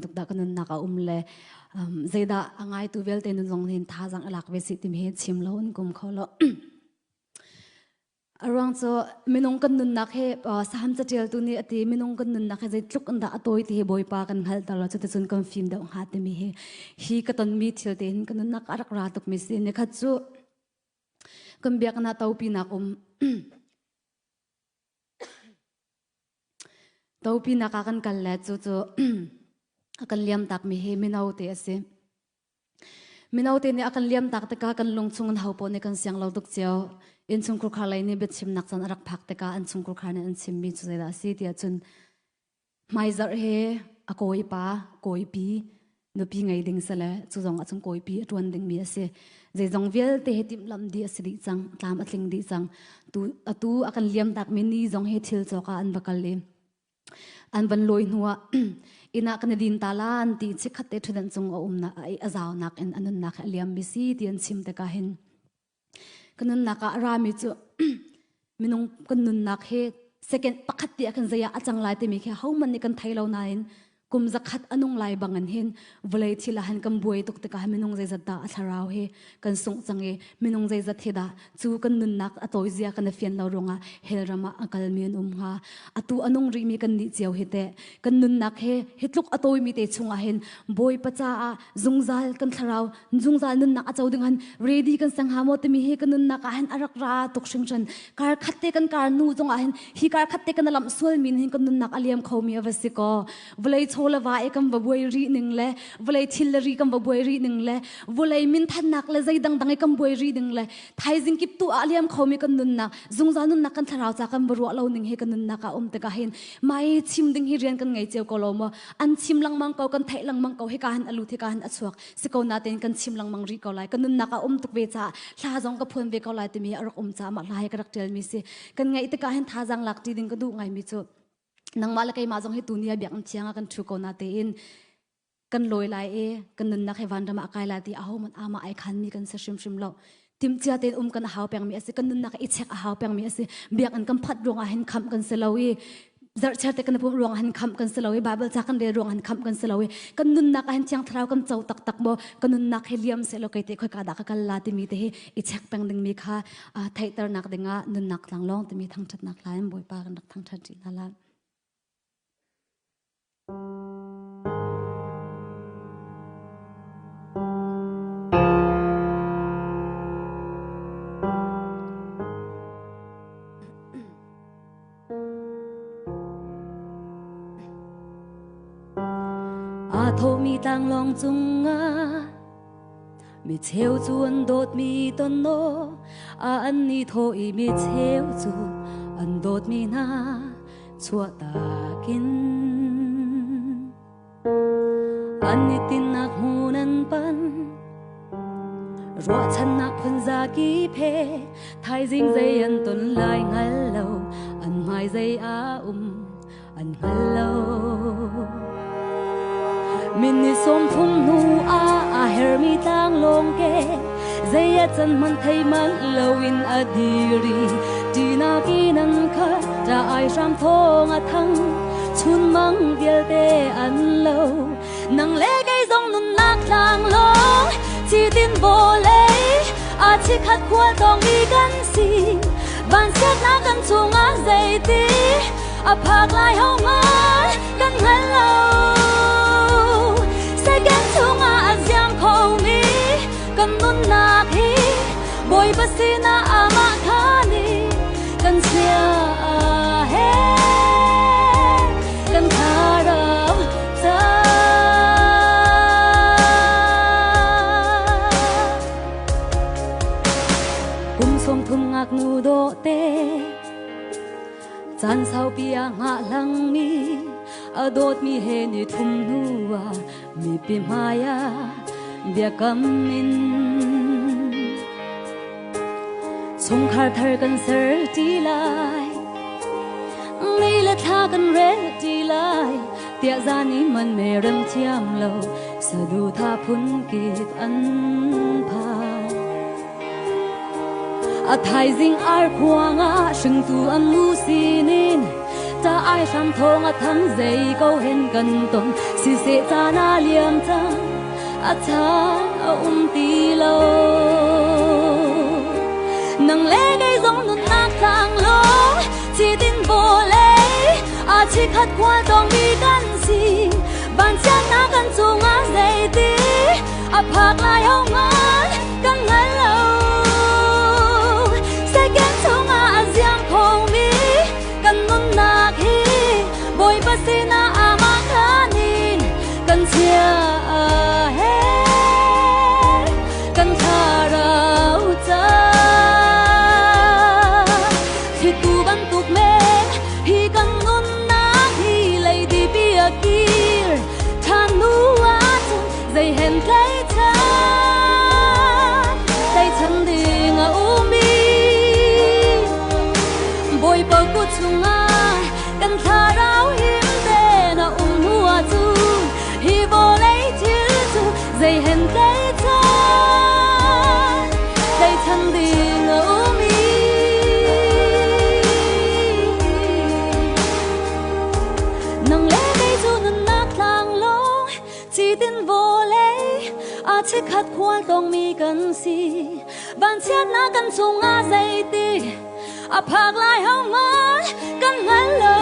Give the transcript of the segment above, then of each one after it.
Tuk dah ka nunnak a um le zeidah a ngaitu vialte nun zong hin thazaang a lak ve si timi hi chim lo in kum kho lo. A ruang cu minung kan nunnak hi saham catialtu nih a ti minung kan nunnak hi zeitluk in dah a tawi ti hi Bawipa kan hngalh ter lo cuticun kan fim deuh hnga timi hi hi ka tonmi thil te hin ka nunnak a rak ra tukmi si. Nikhat cu kan biakinn ah topinak um Topinak ah kan kal le cu cu a kan liam takmi hi mino te a si. Mino te nih a kan liam tak tikah kan lung chung in hopaoh nih kan siang lo tuk cio. Innchungkhar khar lei nih biachimnak caan a rak phak tikah an chungkhar nih an chimmi cu zeidah a si tiah cun hmaizarh he a kawipa kawipi nupi ngei ding si le cu zong ahcun kawipi a ṭuan dingmi a si. Zeizong vialte hi timhlamh dih a si dih cang, tlam a tling dih cang. Tu atu a kan liam takmi ni zong hi thil cawk ah an va kal i an van lawi hnu ah inn ah kan i din ta la an ti chikkhat te ṭhutdan cung a umnak a zaunak in a nunnak hi a liam mi si ti an chim tikah hin Ka nunnak ah a rami cu minung kan nunnak hi second pakhat te ah khan zei ah a cang lai timi khi hohmanh nih kan thei lo nain kum zakhat a nung lai bangin hin vawlei thil ah hin kan buai tuk tikah minung zeizat dah a thlarau hi kan sungh cang i minung zeizat hi dah cu kan nunnak a tawizia kan i fian lo ruangah hell ram ah a kalmi an um hnga. Atu a nung rihmi kan nih cio hi teh kan nunnak hi hi tluk a tawimi te chungah hin Bawipa caah zungzal kan thlarau zungzal nunnak a co ding han ready kan sang ha maw timi hi kan nunnak ah hin a rak ra tuk hringhran. Kar khat te kan kar nu zong ah hin hi kar khat te kan lamh sual min hin kan nunnak a liam kho mi a va si ko. Vawlei chaw le va e kan va buai ri ning le vawlei thil le ri kan va buai ri ning le vawlei min thannak le zei dangdang i kan buai ri ding le thaizing kip tu ah liam kho mi kan nunnak zungzal nunnak kan thlarau ca kan va ruah lo ning hi kan nunnak ah um tikah hin mai chim ding hi rian kan ngei cio ko lo maw? An chim lengmang ko, kan theih lengmang ko, hika hin a lut, hika hin a chuak si ko natein kan chim lengmang rih ko lai. Ka nunnak a um tuk ve caah hla zong ka phuan ve ko lai timi a rak um caah mah hla hi ka rak ṭialmi si. Kan ngaih tikah hin thazaang lak ṭi ding ka duh ngaimi cu nangmah le keimah zong hi tuni ah biakinn thiang ah kan ṭhu ko natein kan lawi lai i kan nunnak hi vanram ah a kai lai ti ahohmanh amah ai khanmi kan si hrimhrim lo. Timhcia tein um kan a hau pengmi a si. Kan nunnak i check a hau pengmi a si. Biakinn kan phanh ruangah hin khamh kan si lo i zarhchiar te kan pumh ruangah hin khamh kan si lo i Bible ca kan rel ruangah hin khamh kan si lo i kan nunnak ah hin Thiang Thlarau kan co taktak maw, kan nunnak hi liam sehlaw kei te khoika dah ka kal la timi te hi i check peng dingmi kha theihternak dingah nunnak tlanglawng timi thangṭhatnak hla in Bawipa kan rak thangṭhat rih hna lai. Aa thawhmi tlanglawng cungah mi cheu cu an dawtmi ton aw a an ni thaw i mi cheu cu an dawtmi hna chuahtak in an i tinnak hmun an pan. Ruahchannak phun kip he thaizing zei an ton lai hngal lo, an hmai zei a um an hngal lo. Minni 30 hnu ah a hermi tlanglawng ke zei a can hmanh thei manh loin a diri ṭihnak in an khat ṭah ai hram thawng a thang chunmang vialte an lo. Nang le kei zong nunnak tlanglawng chitin vawlei a chikhat khual tawngmi kan si. Vanchiatnak kan chungah zeiti a phak lai ho ngai kan hngal lo. Second chungah a ziam khomi kan nunnak hi Bawipa sinah amah khan i kan sia he kan thlarau ca. Kum 30 ngaknu dawh te caan saupi ah hngah hlangmi a dawtmi he ni thum hnu ah mipi hmai ah biakam in chungkhar thar kan ser ti lai, ni le thla kan rel ti lai tiah zan i man me rem thiam lo saduhthah phun kip an phan. A thaizing ar khuang ah hringtu an nu sinin Ca ai hram thawng a thang zei ko hen kan ton siseh caan a liam cang a caan a um ti lo. Nang le kei zong nunnak tlang lawng chitin vawlei a chikhat khual tong mi kan si vanchiatnak kan cungah zeiti a phak lai ho ngan kan hngal lo. Second chungah a ziam khomi kan nunnak hi Bawipa sinah amah khanin kan chia he kan thlarau ca thlitu bantuk men hi kan nunnak hi leidi bia kir ṭhan hnu ahcun zei hen tlaichan ding a umi Bawipa kut chungah kan thlarau him tein a um hnu ahcun hi vawlei thil cu zei hen tlaichan ding a umi. Nang le kei cu nunnak tlang lawng chitin vawlei a chikkhat khual tongmi kan si vanchiatnak kan cungah zeiti a phak lai hohmanh kan hngal lo.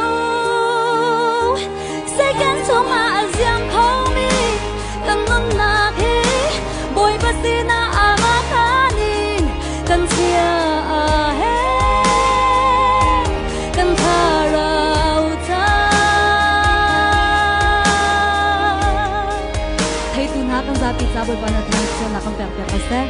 Second chungah a ziam khomi kan nunnak hi Bawipa sinah amah khanin kan chia he kan thlarau ca theitu hna kan zapi ca Bawipa na thangchiatnak kan pek piak ko seh.